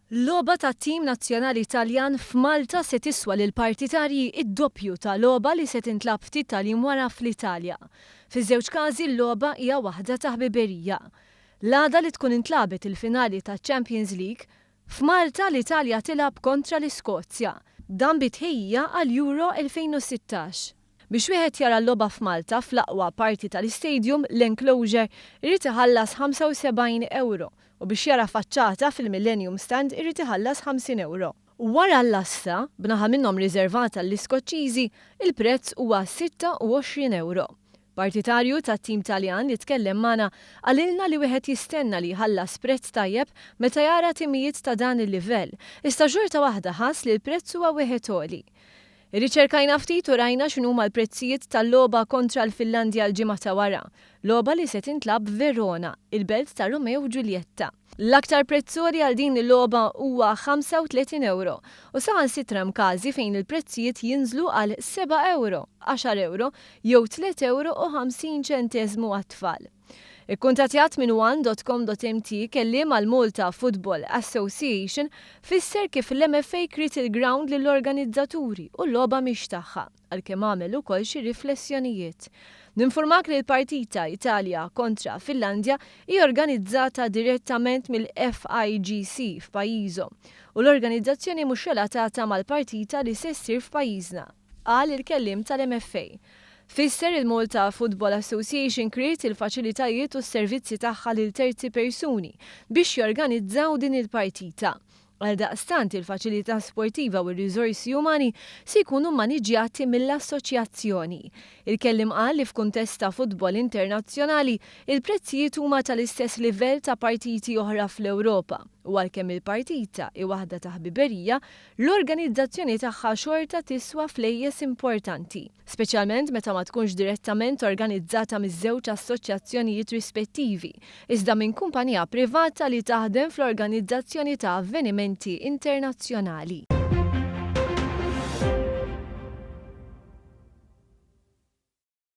Logħba tat-tim nazzjonali Taljan f'Malta se tiswa lill-partitarji id-doppju ta' logħba li se tintlagħab ftit tal-jiem wara fl-Italja. Fiż-żewġ każi l-logħba hija waħda ta' ħbiberija. L-għada li tkun intlagħbet il-finali taċ-Champions League, f'Malta l-Italja tilgħab kontra l-Iskozja. Dan bi tħejjija għall-Euro 2016. Biex wieħed jara l-logħba f'Malta fl-aqwa parti tal-istadium, l-enclosure, irid iħallas 75 ewro u biex jara faċċata fil-Millennium Stand irid iħallas 50 ewro. Wara l-lasta, b'naħa minnhom riservata għall-Iskoċċiżi, il-prezz huwa 26 ewro. Partitarju tat-tim Taljan li tkellem magħna qalilna li wieħed jistenna li jħallas prezz tajjeb meta jara timijiet ta' dan il-livell, iżda xorta waħda ħass li l-prezz huwa wieħed għoli. Irriċerkajna ftit u rajna x'inhuma l-prezzijiet tal-logħba kontra l-Finlandja l-ġimgħa ta' wara, logħba li se tintlagħab f'Verona, il-belt ta' Romeo u Ġuljetta. L-aktar prezz għoli għal din il-logħba huwa 35 ewro u saħansitra hemm każi fejn il-prezzijiet jinżlu għal 7 ewro, 10 ewro jew 3 ewro u 50 ċenteżmu għat-tfal. Ikkuntattjat minn one.com.mt kelliem għal Malta Football Association fisser kif l-MFA kriet il-ground lill-organizzaturi u l-logħba mhix tagħha, għalkemm għamel ukoll xi riflessjonijiet. Ninfurmak li l-partita Italja kontra Finlandja hi organizzata direttament mill-FIGC f'pajjiżhom u l-organizzazzjoni mhux relatata mal-partita li se ssir f'pajjiżna, qal il-kelliem tal-MFA. Fisser il-Malta Football Association kriet il-faċilitajiet u s-servizzi tagħha lil terzi persuni biex jorganizzaw din il-partita. Għaldaqstant il-faċilità sportiva u r-riżorsi umani se jkunu maniġjati mill-assoċjazzjoni. Il-kelliem qal li f'kuntest ta' futbol internazzjonali, il-prezzijiet huma tal-istess livell ta' partiti oħra fl-Ewropa u għalkemm il-partita hi waħda ta' ħbiberija, l-organizzazzjoni tagħha xorta tiswa flejjes importanti, speċjalment meta ma tkunx direttament organizzata miż-żewġ assoċjazzjonijiet rispettivi, iżda minn kumpanija privata li taħdem fl-organizzazzjoni ta' avvenimenti internazzjonali.